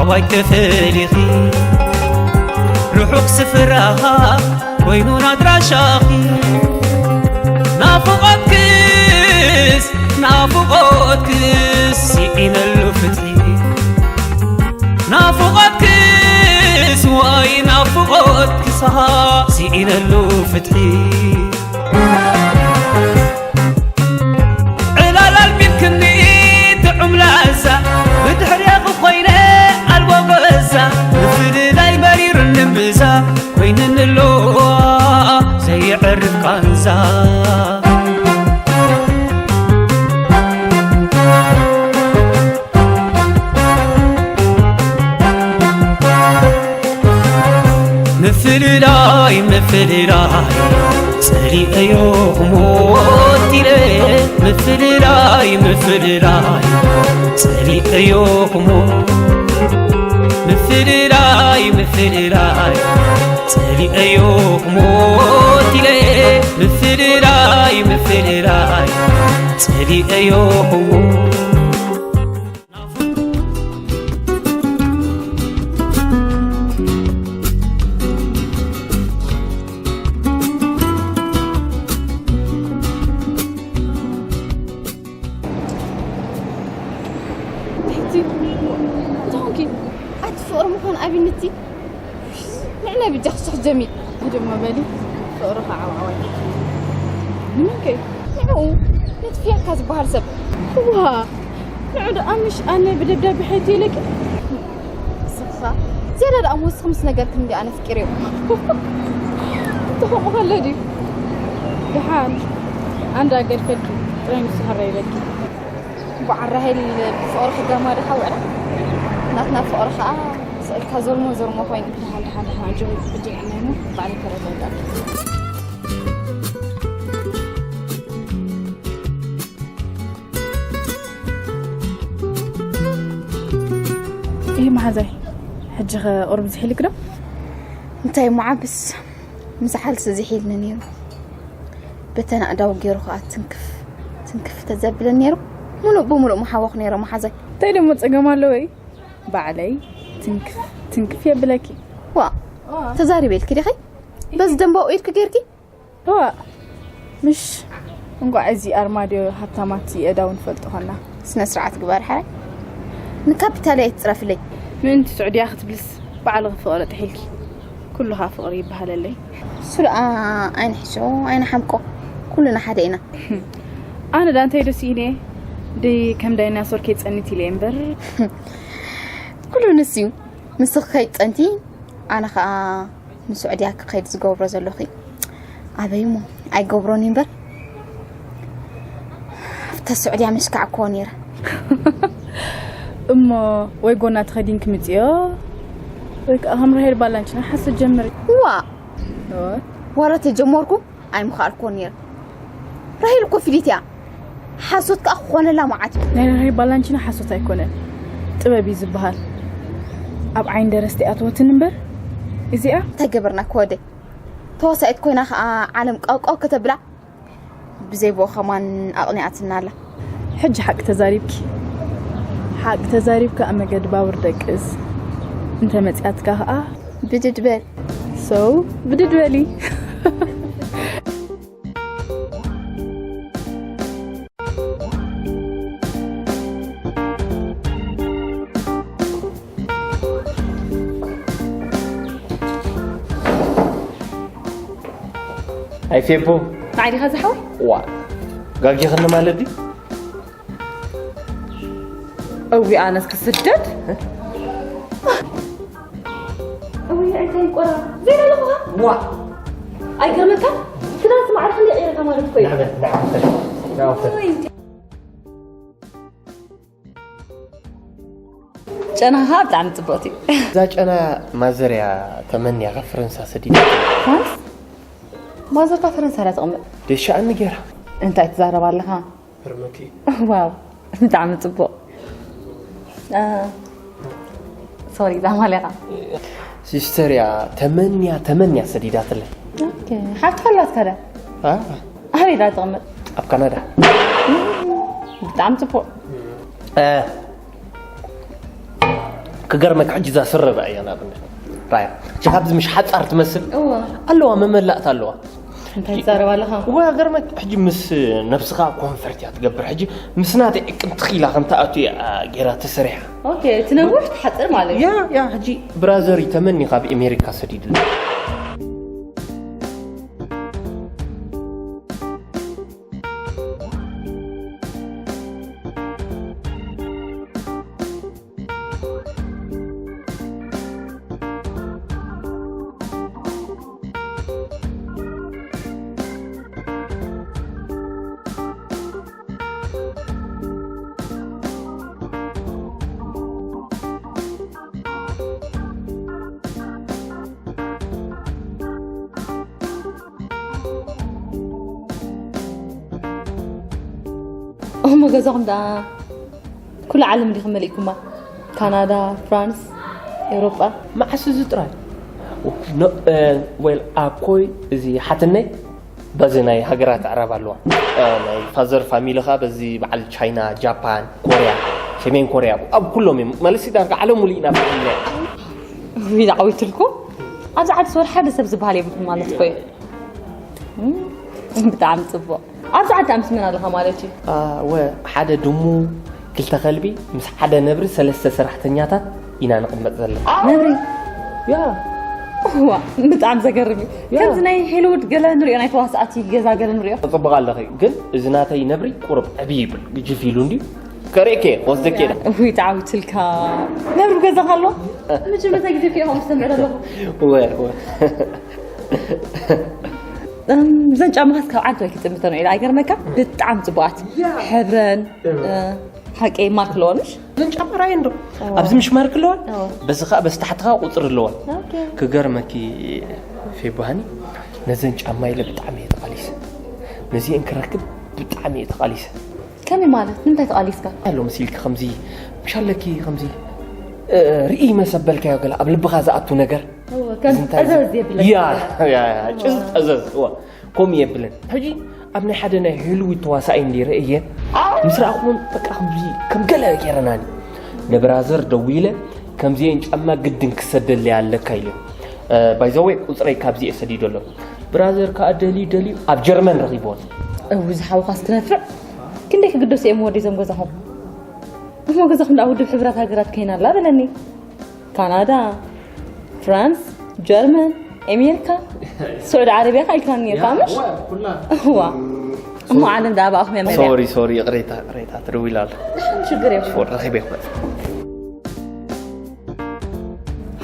ዋይ ተፈሊኺ ርሑቕ ስፍራኻ ኮይኑን ኣድራሻኺ ናፍቖትክስ ናፍቖትክስ ስኢነሉ ፍትሒ ናፍቖትክስ ዋይ ናፍቖትክስ ስኢነሉ ፍትሒ ዕላል ኣልሚድክኒ ጥዑም ላዛ ብድሕሬኺ ኮይነ ኣልቦ ገዛ ምፍልላይ መሪሩኒ ምዛ ኮይንኒ ኣለዋ ዘየዕርፍ ቃንዛ ምፍልላይ ምፍልላይ ጸሊኤዮ ክሞት ኢለ ምፍልላይ ምፍልላይ ጸሊኤዮ ክሞት ምፍልላይ ምፍልላይ ጸሊኤዮ ክሞት ኢለ ምፍልላይ ምፍልላይ ጸሊኤዮ ክሞት እንታይ ኮንኪ? ኣቲ ፍቕሪ ምዃን ኣብነት ንዕና ብጃ ክስሕ ጀሚር። ህድሞ በሊ ፍቕሪ ከዓ ዓዋይ። ንምንከይ? ንዕኡ ነቲ ፍያካ ዝበሃል ሰብ። ዋ ንዑ ደኣ ምሽ ኣነ ብደብዳቤ ሓይቲ ኢለኪ። ስኻ ዝያዳ ደኣ መወስኺ ምስ ነገርክን እንዲ ኣነ ፍቂረዮ። እንተ ከምኡ ከሎ ድዩ? ደሓን ኣንዳ ገድፈልኪ ጥራይ ንሱ ሃራ ይበልኪ። በዓል ራሄል ብፍቕሪ ክጋማ ድኻ ውዕላ ናትና ፍቕሪ ኸዓ ስእልካ ዞርሞ ዞርሞ ኮይኑ። ደሓን ደሓን ደሓን ኣጆኺ ብድንዕና እሞ ባዕለይ ከረጋግኣልኪ። ይህ መሓዛይ ሕጂ ኸ ቁሩብ ዝሒልክ ዶ? እንታይ እሞ ዓብስ ምሳሓልሲ ዝሒልኒ ነይሩ። በተን ኣእዳው ገይሩ ኸኣ ትንክፍ ትንክፍ ተዘብለኒ ነይሩ። ሙሉእ ብሙሉእ ምሓወኹ ነይረ መሓዛይ። እንታይ ደሞ ጸገም ኣለዎ እዩ? ባዕለይ ትንክፍ ትንክፍ የብለኪ። ዋእ ተዛሪበ ኢልኪ ዲኺ? በዚ ደንባኡ ኢድኪ ገይርኪ? ዋእ ምሽ እንቋዕ እዚ ኣርማድዮ ሃብታማት የእዳው ንፈልጦ ኾና። ስነ ስርዓት ግበሪ ሓራይ። ንካፒታለይ ኣይትጽረፍለይ። ምእንቲ ስዑድያ ክትብልስ ባዕልኺ ፍቕሪ ጥሒልኪ። ኩሉ ኸኣ ፍቕሪ ይበሃለለይ። እሱ ደኣ ኣይንሕሾ ኣይንሓምቆ ኩልና ሓደ ኢና። ኣነ ደኣ እንታይ ዶ ስኢነ እየ? ደይ ከም ዳይናሶር ከይጸንት ኢለ እየ እምበር። ኩሉ ንሱ እዩ። ንስኺ ከይትጸንቲ ኣነ ኸኣ ንስዑድያ ክኸይድ ዝገብሮ ዘለኹ እዩ። ኣበይ እሞ ኣይገብሮን እዩ እምበር ኣብታ ስዑድያ ምሽካዕክዎ ነይረ። እሞ ወይ ጎና ትኸዲን ክምፅዮ ወይ ከዓ ከም ራሄል ባላንችና ሓሶት ጀምሪ። ዋእ ዋላ ተጀመርኩ ኣይምኸኣልክዎን ነይረ። ራሄል እኮ ፍልይቲ እያ። ሓሶት ከኣ ክኾነላ መዓት እዩ። ናይ ራሄል ባላንችና ሓሶት ኣይኮነን ጥበብ እዩ ዝበሃል። ኣብ ዓይኒ ደረስቲ ኣይኣተወትን እምበር እዚኣ። እንታይ ገበርናኪ ወደይ? ተዋሳኢት ኮይና ከኣ ዓለም ቃውቃው ከተብላ ብዘይ ብኡ ከማን ኣቕኒኣትና ኣላ። ሕጂ ሓቂ ተዛሪብኪ። ሓቂ ተዛሪብኪ ኣብ መገዲ ባቡር ደቅስ። እንተ መጺኣትካ ከኣ ብድድ በል። So ብድድ በሊ። ኣይ ፌቦ ንዓይ ዲኻ ዝሓወይ? ዋ ጋጊኽኒ ማለት ድዩ? እዊ ኣነስ ክስደድ እዊ እንታይ ቆራ ዘይና ኣለኹኻ ዋ ኣይገርመካ ክዳን ስማዕርካ እንደ ቀይረካ ማለት እኮ እዩ ንዕበል ንዕበል ንዕበል ጨናኻ ብጣዕሚ ጽብቕቲ እዛ ጨና ማዘርያ ተመንያ ካብ ፈረንሳ ሰዲዳ ማዘርካ ፈረንሳ እያ ተቕምጥ ደሻኣኒ ገይራ እንታይ ትዛረብ ኣለኻ ዋው ብጣዕሚ ጽቡቕ ሶሪ ዛማልያ ሲስተር እያ ተመንያ ተመንያ ሰዲዳትለይ ሓፍትካ ኣላትካ ዳ ኣበይ ዳ ትቕመጥ ኣብ ካናዳ ብጣዕሚ ጽቡቕ ክገርመካ ሕጂ እዛ ስረ ርኣያ ናብነት ራያ። እቺ ካብዚ ምሽ ሓጻር ትመስል እዋ ኣለዋ፣ መመላእታ ኣለዋ። እንታይ ትዛረብ ኣለኻ? እዋ ገርመክ ሕጂ ምስ ነብስኻ ኮንፈርት እያ ትገብር። ሕጂ ምስ ናተይ ዕቅን ትኺላ ከም ትኣቱ እያ ገይራ ተሰሪሓ። ኦኬ፣ ትነውሕ ትሓጽር ማለት እዩ። ያ ያ ሕጂ ብራዘር ተመኒ ካብ ኣሜሪካ ሰዲድልና። እሞ ገዛኹም ደኣ ኩሉ ዓለም ዲኹም መሊእኩማ? ካናዳ፣ ፍራንስ፣ ኤውሮጳ። መዓስ እዚ ጥራይ? ኖ- እ፣ ዌል ኣኮይ እዚ ሓትነይ በዚ ናይ ሃገራት ኣዕራብ ኣለዋ። እ፣ ናይ ፋዘር ፋሚሊ ኸኣ በዚ በዓል ቻይና፣ ጃፓን፣ ኮርያ፣ ሰሜን ኮርያ ኣብ ኩሎም እዮም። ማለት ዳርጋ ዓለም ሙሉእ ኢና ፈቲና። ዊዛ ዓዊትልኩም ኣብዚ ዓዲ ሶር ሓደ ሰብ ዝበሃል የብልኩም ማለት እኮ እዩ። እም፣ ብጣዕሚ ጽቡቕ። ኣብዚ ዓዲ ኣምስ መን ኣለኻ ማለት እዩ? ወ ሓደ ድሙ፣ ክልተ ከልቢ፣ ምስ ሓደ ነብሪ፣ ሰለስተ ሰራሕተኛታት ኢና ንቕመጥ ዘለና። ነብሪ ያ ዋ ብጣዕሚ ዘገርም እዩ። ያ። ከምዚ ናይ ሆሊውድ ገለ ንሪኦ ናይ ተዋሳእቲ ገዛ ገለ ንሪኦ። ጽቡቕ ኣለኺ፣ ግን እዚ ናተይ ነብሪ ቁሩብ ዕብይ ይብል፣ ግጅፍ ኢሉ እንድዩ። ከርእየኪ እየ፣ ክወስደኪ እየ። ውይ ተዓዊትልካ። ነብሪ ገዛኻ ኣሎ? መጀመርታ ግዜ ፊልም ምስ ሰምዕ ዘለኹ። ወ ወ እም፣ እዘን ጫማኻስ ካብ ዓንተ ወይ ክትጥምተን ኢለ ኣይገርመካ? ብጣዕሚ ጽቡቓት ሕብረን እ፣ ሓቂ ማርክ ኣለወንሽ? እዘን ጫማ ራእየን ዶ ኣብዚ ምሽ ማርክ ኣለዋን እዎ። በዚ ከዓ በዚ ታሕቲ ከዓ ቁፅሪ ኣለዋን። ኦኬ። ክገርመኪ ፌባኒ፣ ነዘን ጫማ ኢለ ብጣዕሚ እየ ተቓሊሰ። ነዚአን ክረክብ ብጣዕሚ እየ ተቓሊሰ። ከመይ ማለት ንምንታይ ተቓሊስካ? ኣሎ መሲልኪ ከምዚ ምሽ ኣለኪ ከምዚ እ፣ ርኢ መሰበልካዮ ገለ ኣብ ልብኻ ዝኣቱ ነገር እዎ፣ ከም እንታይ ጠዘዝ የብለካ። ያ ያ ያ ጭዝ ጠዘዝ እዋ ከምኡ የብለን። ሕጂ ኣብ ናይ ሓደ ናይ ሆሊውድ ተዋሳኣይ እንዲ ርእየ ምስ ረኣኹን በቃ ከምዚ ከም ገለ ገይረናኒ ንብራዘር ደዊለ ከምዚአን ጫማ ግድን ክሰደለይ ኣለካ ኢለ ባይዘወይ ቁፅረይ ካብዚ እየ ሰዲዶ ኣሎ። ብራዘር ከዓ ደልዩ ደልዩ ኣብ ጀርመን ረኺቦን። እው ዝሓውኻስ ክነፍዕ ክንደይ ክግደሱ እዮም ወዲ ዞም ገዛኹም እሞ ገዛኹም ደኣ ውድብ ሕብራት ሃገራት ከይና ኣላ በለኒ። ካናዳ፣ ፍራንስ፣ ጀርመን፣ ኣሜሪካ፣ ስዑዲ ዓረብያ ከኣ ኢልካኒ ነርካ ምሽ? እዋ እሞ ዓለም ደኣ ብኣኹም እያ መሊኣ። ሶሪ ሶሪ ይቕሬታ ይቕሬታ ትደውላ ኣሎ። ሽግር የብሉን። ፎን ረኺበ ይኽመጽ።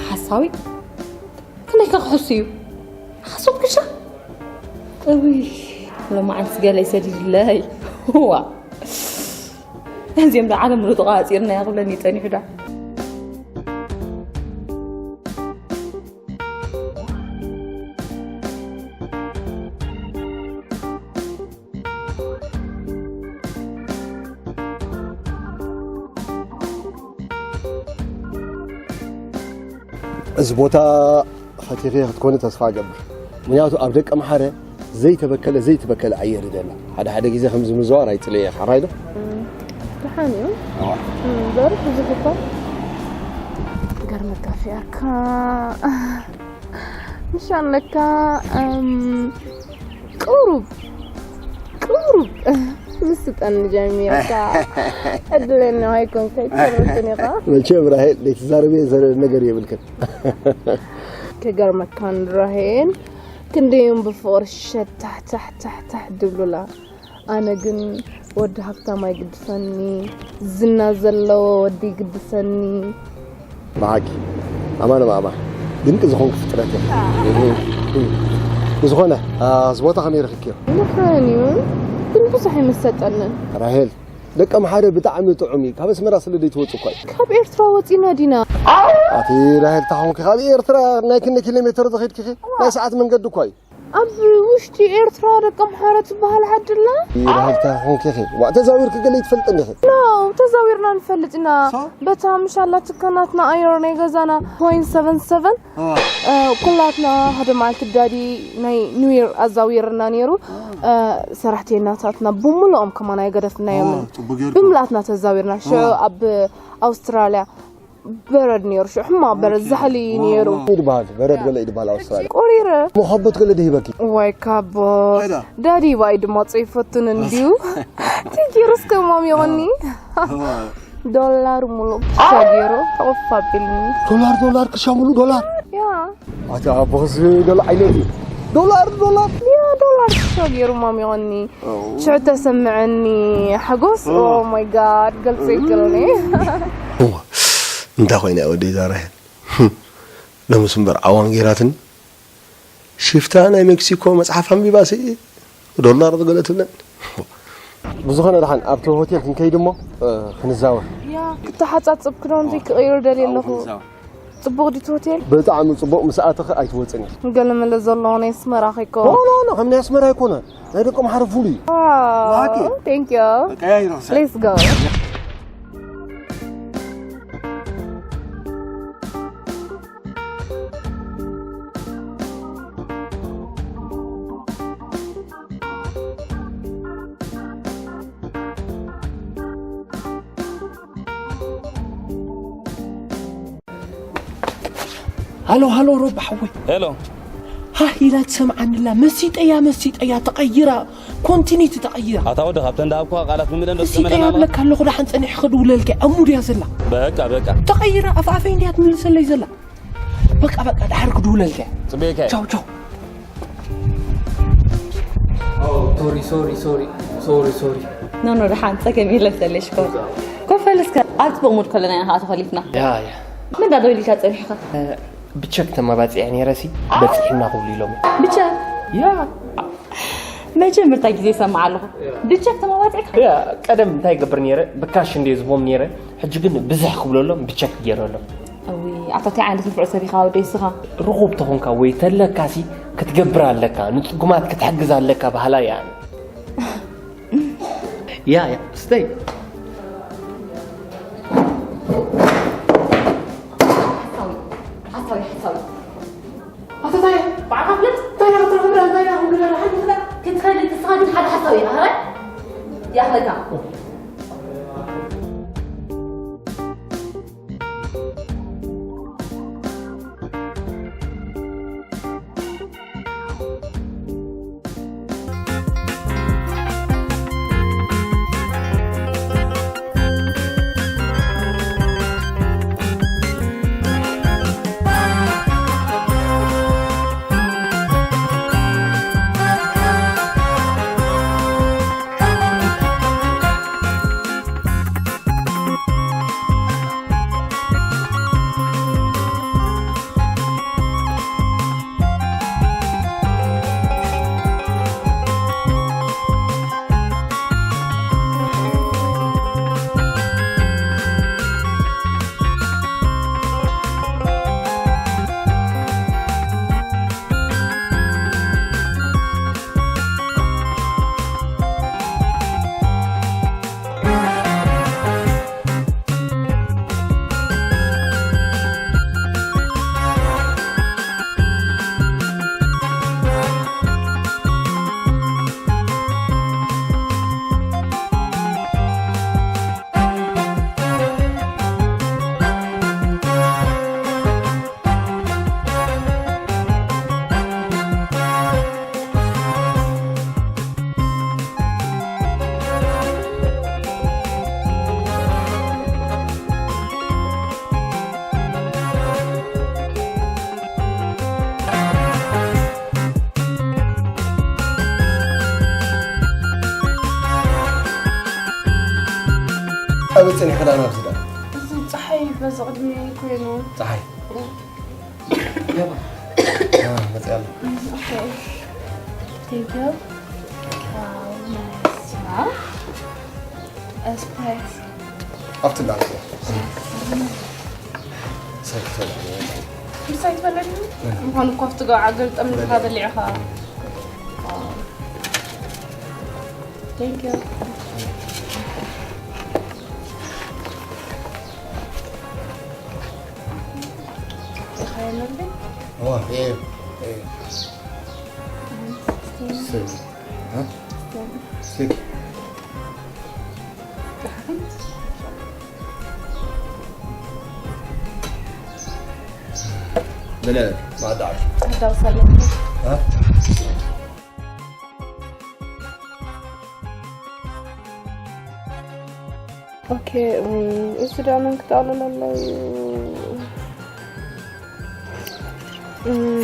ሓሳዊ ከመይ ከ ክሕሱ እዩ? ሓሶት ክሻ እውይ ሎማዓንስ ገለ ይሰዲድለይ። ዋ እዚኦም ዶ ዓለም ሙሉ ተቋፂርና እያ ክብለኒ ፀኒሑ ዳ። እዚ ቦታ ፈቲኽዮ ክትኮኒ ተስፋ እገብር። ምኽንያቱ ኣብ ደቀ ምሓረ ዘይተበከለ ዘይተበከለ ኣየር ይደላ። ሓደ ሓደ ግዜ ከምዚ ምዝዋር ኣይጽልየ እየ፣ ሓራይ ዶ? ደሓን እዩ። እምበር ብዙሕ እኮ ገርመካ ፊኣካ ምሽ ኣለካ። እም፣ ቁሩብ ቁሩብ ምስጠኒ ጀሚርካ። ዕድለኛ ኣይኮንካ ኣይትተርፍን ኢኻ። መቸም ራሄል ዘይትዛረብዮ ዘለ ነገር የብልክን። ክገርመካ ንራሄል ክንደዮም ብፍቕሪ ሸታሕ ታሕ ታሕ ታሕ ድብሉላ። ኣነ ግን ወዲ ሃብታም ኣይግድሰኒ፣ ዝና ዘለዎ ወዲ ይግድሰኒ። ብሓቂ ኣማን ማማ ድንቂ ዝኾንክ ፍጥረት እያ። ብዝኾነ፣ እዚ ቦታ ከመይ ረኺብክዮ? ንሓን እዩ ግን ብዙሕ ኣይመሰጠንን። ራሄል ደቀ ምሓረ ብጣዕሚ ጥዑም እዩ። ካብ ኣስመራ ስለ ዘይትወጽእ እኳ እዩ። ካብ ኤርትራ ወጺና ዲና? ኣቲ ራሄል ታኾንኪ ካብ ኤርትራ ናይ ክንደይ ኪሎ ሜትር ዝኸድኪ ኢኺ? ናይ ሰዓት መንገዲ እኳ እዩ። ኣብ ውሽጢ ኤርትራ ደቀ ምሓረ ትበሃል ዓዲ ኣላ? ራሄል ታኾንኪ ኢኺ? ዋእ ተዛዊርኪ ገለ ይትፈልጥን ኢኺ? ኖ፣ ተዛዊርና ንፈልጥ ኢና። በታ ምሻላ ትካናትና ኣየር ናይ ገዛና ፖይንት ሰቨን ሰቨን ኩላትና ሓደ መዓልቲ ዳዲ ናይ ኒው ይር ኣዛዊርና ነይሩ። ሰራሕተኛታትና ብምልኦም ከማን ኣይገደፍናዮምን። ብምልኣትና ተዛዊርና ሽዑ ኣብ ኣውስትራልያ በረድ ነይሩ ሽዑ፣ ሕማቕ በረድ ዛሕሊ ነይሩ። ይድበሃል፣ በረድ ገለ ይድበሃል ኣውስትራልያ። ቆሪረ። መኸበት ገለ ድሂበኪ? ዋይ ካቦት። ዳዲ ባይ ድማ ጸይፈቱን እንዲዩ። ትጊሩስ ከማም ይሆኒ። ዶላር ሙሉ ክሻ ገይሩ ተቆፋቢልኒ። ዶላር፣ ዶላር፣ ክሻ ሙሉ ዶላር። ያ። ኣታ ኣቦኽስ ገለ ዓይነት እዩ። ዶላር፣ ዶላር። ያ፣ ዶላር ክሻ ገይሩ ማም ይሆኒ። ሽዑ ተሰምዐኒ ሓጎስ። ኦ ማይ ጋድ፣ ገልጸ ይክልኒ። እዋ፣ እንታይ ኮይና እያ ወደይ ዛራ? ሎምስ እምበር ዓዋን ገይራትኒ። ሽፍታ ናይ ሜክሲኮ መጽሓፍ ኣንቢባሲ ዶላር ዝገለትለን። ብዝኾነ ደሓን ኣብቲ ሆቴል ክንከይድ እሞ፣ እ፣ ክንዛወር። ያ፣ ክተሓጻጽብ ክዳውንቲ ክቕይር ደልየ ኣለኹ። ክንዛወር። ጽቡቕ ድዩ እቲ ሆቴል? ብጣዕሚ ጽቡቕ፣ ምስ ኣተኺ ኣይትወጽን ኢኺ። ገለመለ ዘለዎ ናይ ኣስመራ ኸይኮ። ኖ፣ ኖ፣ ኖ፣ ከም ናይ ኣስመራ ኣይኮነ። ናይ ደቂ ኣምሓሩ ፍሉይ እዩ። ዋው፣ ዋኪ። Thank you። በቃ፣ ያ ይረኽሰ። Let's go። ሃሎ፣ ሃሎ፣ ሮባ ሓወይ። ሄሎ። ሃህ ኢላ ትሰምዓኒ ኣላ። መሲጠያ፣ መሲጠያ፣ ተቐይራ። ኮንቲኒቲ ተቐይራ። ኣታ ወዲ፣ ካብተን ዝሃብኩኻ ቃላት ብምልአን ዶ መሲጠያ ትሰመለና ኣለኻ? እብለካ ኣለኹ፣ ደሓን ጸኒሐ ክድውለልካ እያ። ኣብ ሙድ እያ ዘላ። በቃ፣ በቃ። ተቐይራ፣ ኣፍ ኣፈይ እንድያ ትምልሰለይ ዘላ። በቃ፣ በቃ፣ ደሓር ክድውለልካ እየ። ጽበየካ እየ። ቻው፣ ቻው። ሶሪ፣ ሶሪ፣ ሶሪ፣ ሶሪ፣ ሶሪ። ኖ፣ ኖ፣ ደሓን ጸገም የለን፣ ሰሌሽ ኮ። ኮፍ በል እስከ። ኣብ ጽቡቕ ሙድ ከለና ኢና ከኣ ተኾሊፍና። ያ፣ ያ። ምን ዳ ደዊልካ ጸኒሕካ? እ፣ ብቸክ ተመባጺዐ ነይረ ሲ፣ በጺሕና ክብሉ ኢሎም። ብቸክ? ያ። መጀመርታ ግዜ ይሰምዕ ኣለኹ። ብቸክ ተመባጺዕካ? ያ፣ ቀደም እንታይ ይገብር ነይረ? ብካሽ እንደ ዝቦም ነይረ። ሕጂ ግን ብዝሕ ክብለሎም ብቸክ ገይረሎም። እዊ፣ ኣታ እንታይ ዓይነት ንፉዕ ሰብ ኢኻ ወደይ እስኻ? ርኹብ ተኾንካ ወይ ተለካሲ ክትገብር ኣለካ፣ ንጽጉማት ክትሕግዝ ኣለካ በሃላይ እየ ኣነ። ያ፣ ያ፣ ስተይ። ሓሳዊ፣ ሓሳዊ፣ ሓሳዊ። ኣታ እንታይ? ብዓኻ ፍለጥ? እንታይ ኢኻ ትረኽብ? እንታይ ኢኻ ክንግበር? ሓንቲ ፍለጥ? ክትፈልጥ ንስኻ ግን ሓደ ሓሳዊ ኢኻ፣ ኸረ? ይኣኽለካ። ኣበይ ጸኒሕካ ደኣ ናብዚ ደኣ? እዚ ጸሓይ በዚ ቅድሚ ኮይኑ። ጸሓይ። አ፣ መጽእ ኣሎ። ኦኬ። Thank you። ዋው፣ ናይስ። ዋው። ስፕራይት። ኣብቲ እንዳልኩ። ሰልፍ ሰላም። ምሳይ ትበለኒ? ምዃኑ እኮ ኣብቲ ገባዕ ገልጠም ኢልካ በሊዕኻ። Thank you። Diga, ¿no? Oh, eh, eh. Sí. ¿Ah? Sí. لا، ما دعك. هذا وصل. ها؟ ኦኬ፣ እም፣ እዚ ደኣ መን ክጠቕልለለይ? እም።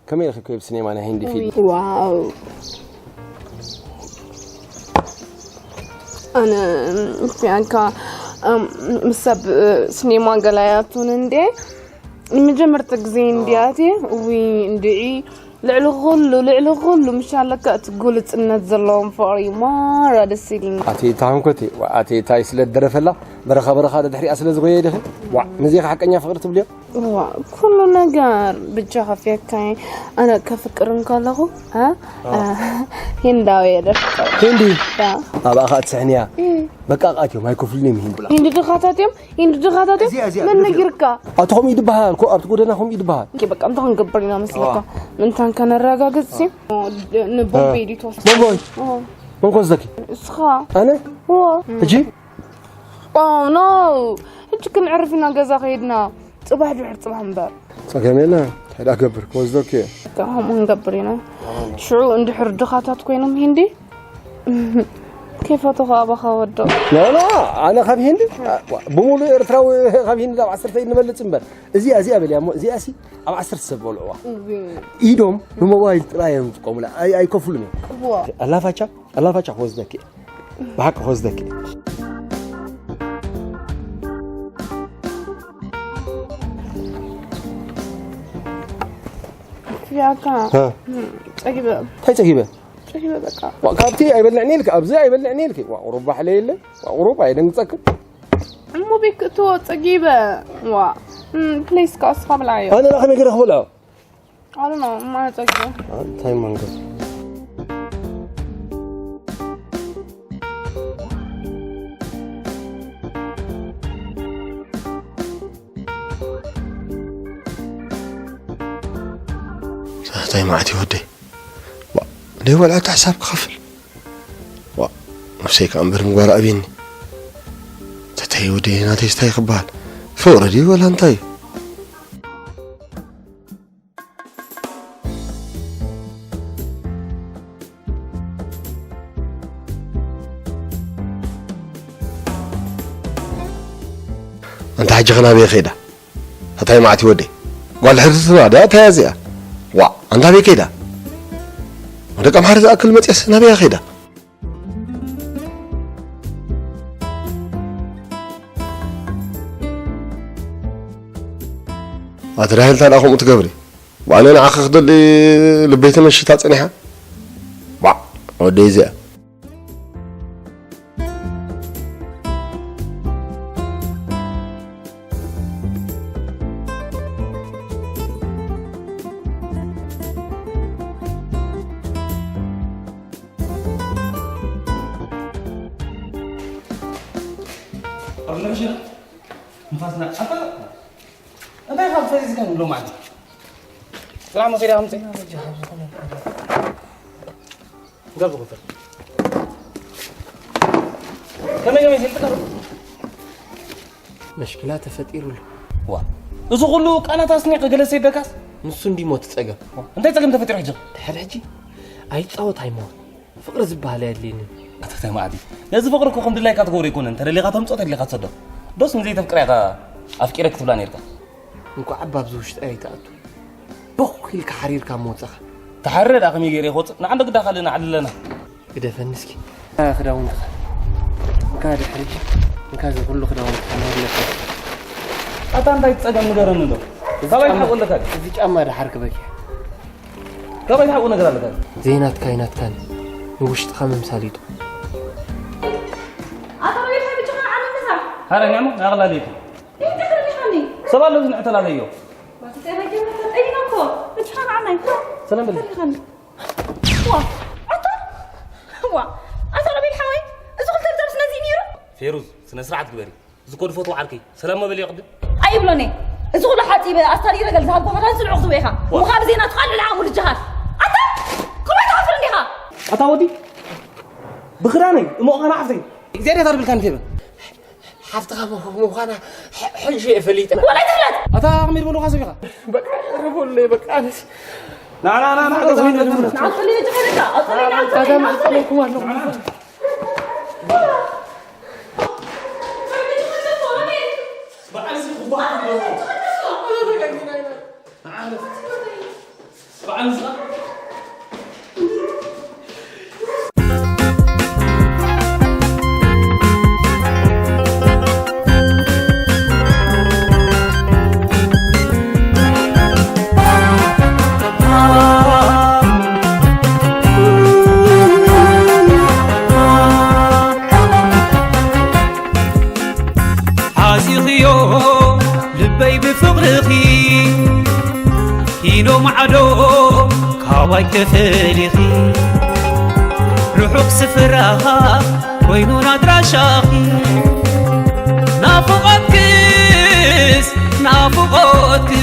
ከመይ ኢኺ ኣብ ሲኔማ ናይ ሂንዲ ፊልም? ዋው። ኣነ፣ እም፣ ቢያንካ፣ እም፣ ምስ ሰብ፣ እ፣ ሲኔማ ገላያቱን እንዴ? ንመጀመርታ ግዜ እንድያ እትየ። እውይ፣ እንድዒ፣ ልዕሊ ኩሉ፣ ልዕሊ ኩሉ፣ ምሻለካ እቲ ግሉጽነት ዘለዎም ፍቕሪ ማራ ደስ ኢሉኒ። ኣቴታ እንኮቲ፣ ኣቴታይ ስለ ደረፈላ፣ በረኻ በረኻ ደድሕሪኣ ስለ ዝጎየ ዲኺ? ዋዕ፣ ነዚ ሓቀኛ ፍቕሪ ትብልዮ? ዋዕ፣ ኩሉ ነገር ብጃኻ ፊያካይ። ኣነ ከፍቅር እንከለኹ፣ እ? ኣዎ። እ፣ ሂንዳዊ እየ ደፍቅር። ሂንዲ? ያ። ኣባኻ እትስሕንያ? እ። በቃ፣ ቃትዮም፣ ኣይከፍሉን እዮም ሂንዲ። ሂንዲ ድኻታት እዮም? ኢንዱ ድኻታት እዚኣ፣ እዚኣ፣ መን ድፍረት። ነጊርካ? ኣብቲ ከምኡ ይድበሃል፣ ኮ-፣ ኣብቲ ጎደና ከምኡ ይድበሃል። ኦኬ፣ በቃ፣ እንታይ ክንገብር ኢና መስለካ? ኣዋ። ምንታን ከነረጋግጽ ሲ? ንቦምቤ እ። ዲት ወስድ። ቦምቦይ? ኦ። መን ኮ ዝዘኪ? እስኻ። ኣነ? ኦ። ሕጂ? ኦ፣ ኖ። ሕጂ ክንዕርፍ ኢና ገዛ ከይድና። ጽባሕ ድሕር ጽባሕ እምበር። ጸገም የለ። እንታይ ደኣ ገብር? ክወስደኪ እየ። በቃ፣ ከምኡ ክንገብር ኢና። ሽዑ እንድሕር ድኻታት ኮይኖም ሂንዲ? ከይፈተኹ ኣባኻ ወዶ። ኖ፣ ኖ፣ ኣነ ካብ ሂንዲ፣ ዋ፣ ብምሉእ ኤርትራዊ ካብ ሂንዲ ናብ ዓሰርተ ኢድ ንበልጽ እምበር። እዚኣ፣ እዚኣ በልያ እሞ፣ እዚኣ ሲ ኣብ ዓሰርተ ሰብ በልዕዋ። እወ። ኢዶም ንሞባይል ጥራይ እዮም ዝጥቀሙላ። ኣይ-፣ ኣይከፍሉን እዮም። እወ። ኣላፋቻ፣ ኣላፋቻ ክወስደኪ እየ። ብሓቂ ክወስደኪ እየ። ፊያካ። ሃ። ጸጊበ። እንታይ ጸጊበ? ጸጊበ በቃ። ዋ፣ ካብቲ ኣይበልዕን ኢልክ፣ ኣብዚ ኣይበልዕን ኢልክ። ዋ፣ ቁሩብ ባሕለ የለ። ዋ፣ ቁሩብ ኣየደንግጸክን። እሞ ቤክ እቶ ጸጊበ። ዋ። እም፣ ፕሊስ፣ ከኣ እስኻ ብልዓዮ። ኣነ ደኣ ከመይ ገይረ ክበልዖ? ኣነ ነው፣ እማ ጸጊበ። እንታይ መንገድ? እንታይ መዓት እዩ ወደይ? ዋ፣ ደይ በልዐ እታ ሕሳብ ክኸፍል። ዋ፣ ነብሰይ ከኣ እምበር ምግባር ኣብየኒ። ተተይ ወደይ ናተይ ስታይ ክበሃል። ፍቕሪ ድዩ ወላ እንታይ እዩ? ኣንታ ሕጂ ኸ ናበይ ከይዳ? ኣታይ መዓት ወደይ? ጓል ሕርትትና ድያ? እንታይ እያ እዚኣ? ዋእ፣ ኣንታ ኣበይ ከይዳ? ወደ ቀምሓር ዝኣክል መፅያስ ናበይ እያ ከይዳ? ኣቲ ራሄል፣ እንታይ ደኣ ከምኡ ትገብሪ? ባዕለ ንዓኺ ክደሊ ልበይ ተመሽታ ጸኒሓ። ባዕ፣ ወደይ እዚኣ። ንፋስና ኣታ እንታይ ካብ ፈዚዝካ ንብሎ ማለት? ስራሕ መኺዳ ከምጽእ። ገብ ክፍል። ከመይ ከመይ ሲልካ? መሽክላ ተፈጢሩሉ። ዋ፣ እዚ ኩሉ ቃላት ኣስኒቐ ገለ ሰይበካስ? ንሱ እንዲሞ እቲ ጸገም። እንታይ ጸገም ተፈጢሩ ሕጂ? ድሕሪ ሕጂ ኣይጻወት ኣይመወት። ፍቕሪ ዝበሃል ኣየድልየንን። ኣታ እንታይ መዓት እዩ? ነዚ ፍቕሪ እኮ ከም ድላይካ ትገብሮ ኣይኮነን። ተደሊኻ ተምጽኦ፣ ተደሊኻ ትሰዶ። ዶስ ንዘይተፍቅራ ኢኻ ኣፍቂረ ክትብላ ነይርካ? እንኳዕ እባ ኣብዚ ውሽጢ ኣይትኣቱ። ቦኽ ኢልካ ሓሪርካ እሞ ወጻኻ። ተሓርረ ደኣ ከመይ ገይረ ክወጽእ? ንዓንዶ ግዳ ካልእ ንዓዲ ኣለና። ግደፈኒ እስኪ። ክዳውንትኻ። እንካ ድሕሪ። እንካ እዚ ኩሉ ክዳውንትኻ ናይ ኣለካ። ኣታ እንታይ ጸገም ንገረኒ እንዶ? እዚ ካባይ ጫማ፣ ትሓቁ ኣለካ? እዚ ጫማ ድሓር ክበኪ። ካባይ ትሓቁ ነገር ኣለካ? ዘይናትካ ኣይናትካን። ንውሽጥኻ ምምሳል እዩ። ኣታ ረቢት ሓቢችኻ ዓለም ምሳ። ሃረ ኛሞ፣ ናቕላ ለይቱ። እንታይ ትኽእል ኢኻኒ? ሰብ ኣሎ ዝንዕተላለዮ። ባቲ ጸባይ ጀመርካ ጠይና እኮ። ብቻ ንዓናይ። ሰላም በል። ትኽእል ኢኻኒ። ዋ፣ ኣታ? ዋ፣ ኣታ ረቢል ሓወይ፣ እዚ ክልተ ልዛብ ስለዚ ነይሩ? ፌሩዝ፣ ስነ ስርዓት ግበሪ። እዚ እኮ ዝፈትዎ ዓርከይ፣ ሰላም መበልዮ ቅድም። ኣይብሎን እየ። እዚ ኩሉ ሓፂበ፣ ኣስታሊረ ገል ዝሃልኮ መታን ስልዑ ክዝበ ኢኻ። ዋ። እሞ ካብ ዜና ትኻል ልዓሙ ልጅኻል። ኣታ? ከመይ ትኸፍል እንዲኻ? ኣታ ወዲ፣ ብኽዳነይ፣ እሞ ኸና ሓፍተይ። እግዚኣብሔር ታርብልካ ንፌበ። ሓፍትኻ ምዃና ሕ-፣ ሕጂ እየ ፈሊጠ። ወላይ ትፍለጥ! ኣታ ኣቕሚር በሉኻ ሰብ ኢኻ። በቃ፣ ቅርቡለይ፣ በቃ፣ ኣነስ። ና፣ ና፣ ና፣ ና፣ ኣታ ኣቕሚር በሉኻ። ንዓው፣ ጸልየ ጀመረካ፣ ኣው ጸልየ፣ ንዓው ጸልየ፣ ኣታ ንዓው ጸልየ። መጸለይኩም ኣለኹ። በዓል እዚ ክጓዓት ኣለዎ። ንዓው። በዓል እዚ ሓዚኽዮ ልበይ ብፍቕርኺ፣ ኪሎ ማዕዶ ካባይ ተፈሊኺ፣ ርሑቕ ስፍራ ኮይኑን ኣድራሻኺ። ናፍቖትክስ፣ ናፍቖትክስ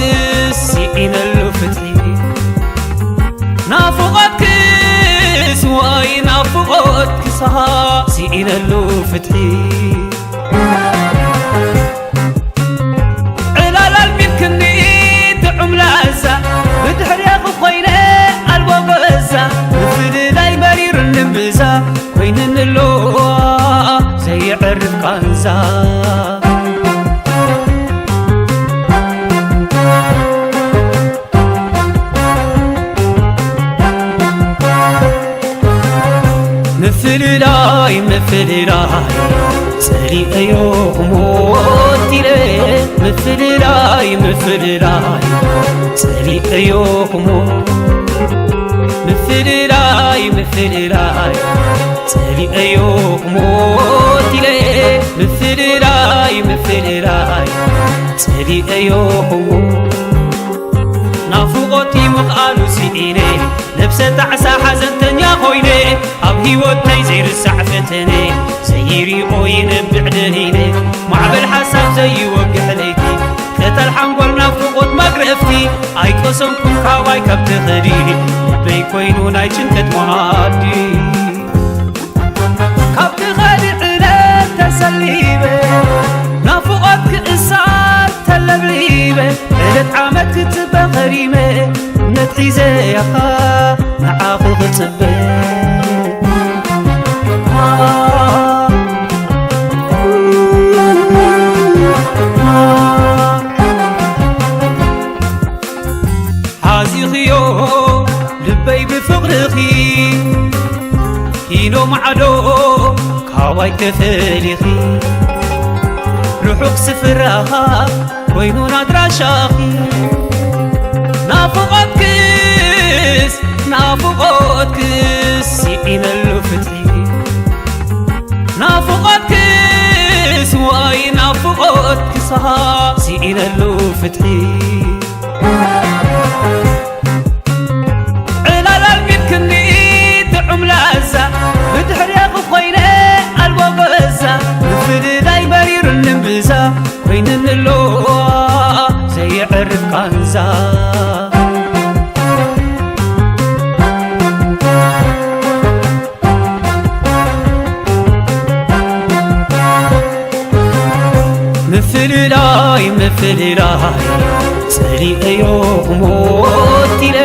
ስኢነሉ ፍትሒ። ናፍቖትክስ፣ ዋይ ናፍቖትክስ፣ ስኢነሉ ፍትሒ። ዕላል ኣልሚድክኒ ጥዑም ላዛ፣ ብድሕሬኺ ኮይነ ኣልቦ ገዛ፣ ምፍልላይ መሪሩኒ እምብዛ፣ ኮይኑኒ ኣሎ ዘየዕርፍ ቃንዛ። ምፍልላይ፣ ምፍልላይ፣ ጸሊኤዮ ክሞት ኢለ። ምፍልላይ፣ ምፍልላይ፣ ጸሊኤዮ ክሞት። ምፍልላይ፣ ምፍልላይ፣ ጸሊኤዮ ክሞት ኢለ። ምፍልላይ፣ ምፍልላይ፣ ጸሊኤዮ ክሞት። ናፍቖት ምኽኣሉ ስኢነ፣ ነብሰ ጣዕሳ ሓዘንተኛ ኮይነ፣ ኣብ ህይወተይ ዘይርሳዕ ፈተነ፣ ዘይሪኦ ይነብዕ ደሊለ፣ ማዕበል ሓሳብ ዘይወግሕ ለይቲ፣ ቅጠል ሓንጎል ናፍቖት መግረፍቲ፣ ኣይቀሰንኩን ካባይ ካብ ተኸዲ፣ ልበይ ኮይኑ ናይ ጭንቀት መኣዲ። ካብ ትኸዲ ዕለት ተሰሊበ፣ ናፍቖት ክእሳር ተለብሊበ፣ ዕለት ዓመት ክጽበ ኸሪመ፣ እምነት ሒዘ ያኻ ንዓኺ ክጽበ። ሓዚኽዮ ልበይ ብፍቕርኺ፣ ኪሎ ማዕዶ ካባይ ተፈሊኺ፣ ርሑቕ ስፍራ ኮይኑን ኣድራሻኺ። ናፍቖትክስ፣ ናፍቖትክስ ስኢነሉ ፍትሒ። ናፍቖትክስ፣ ዋይ ናፍቖትክስ ስኢነሉ ፍትሒ። ዕላል ኣልሚድክኒ ጥዑም ላዛ፣ ብድሕሬኺ ኮይነ ኣልቦ ገዛ፣ ምፍልላይ መሪሩኒ እምብዛ፣ ኮይኑኒ ኣሎ ዘየዕርፍ ቃንዛ። ምፍልላይ፣ ምፍልላይ፣ ጸሊኤዮ ክሞት ኢለ።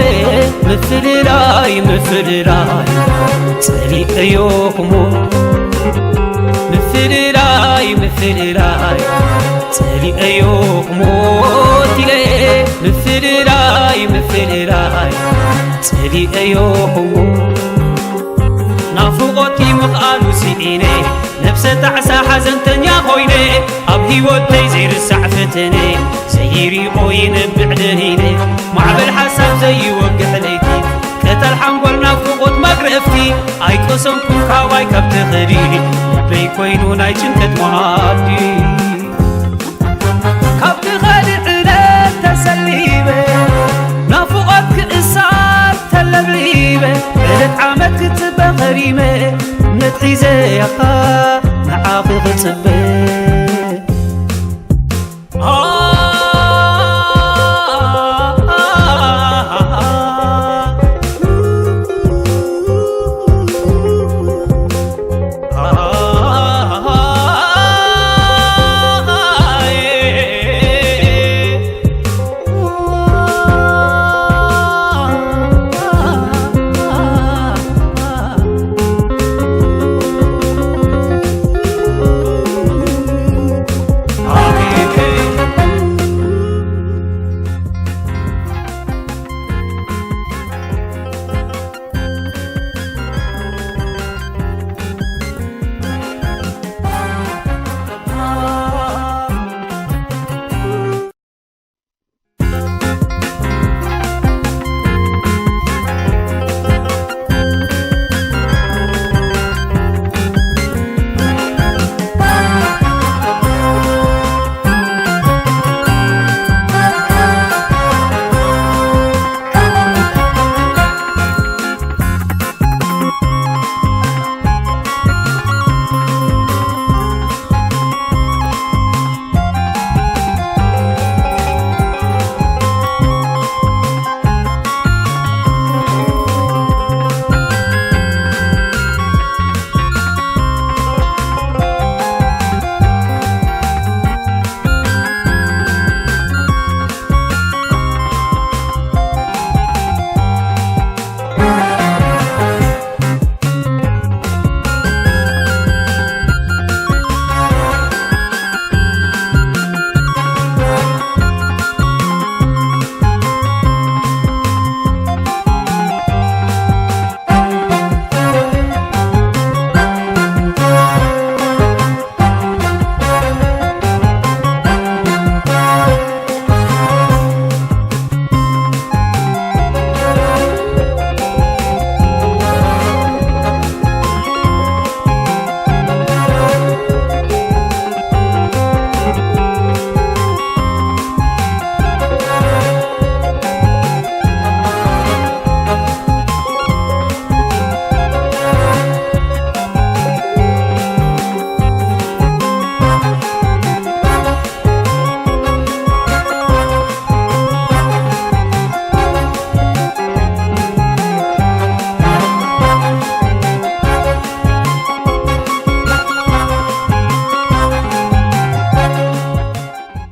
ምፍልላይ፣ ምፍልላይ፣ ጸሊኤዮ ክሞት። ምፍልላይ፣ ምፍልላይ፣ ጸሊኤዮ ክሞት ኢለ። ምፍልላይ፣ ምፍልላይ፣ ጸሊኤዮ ክሞት። ናፍቖት ምኽኣሉ ስኢነ፣ ነብሰ ጣዕሳ ሓዘንተኛ ኮይነ፣ ኣብ ህይወተይ ዘይርሳዕ ፈተነ፣ ዘይሪኦ ይነብዕ ደሊለ፣ ማዕበል ሓሳብ ዘይወግሕ ለይቲ፣ ቅጠል ሓንጎል ናፍቖት መግረፍቲ፣ ኣይቀሰንኩን ካባይ ካብ ተኸዲ፣ ልበይ ኮይኑ ናይ ጭንቀት መኣዲ።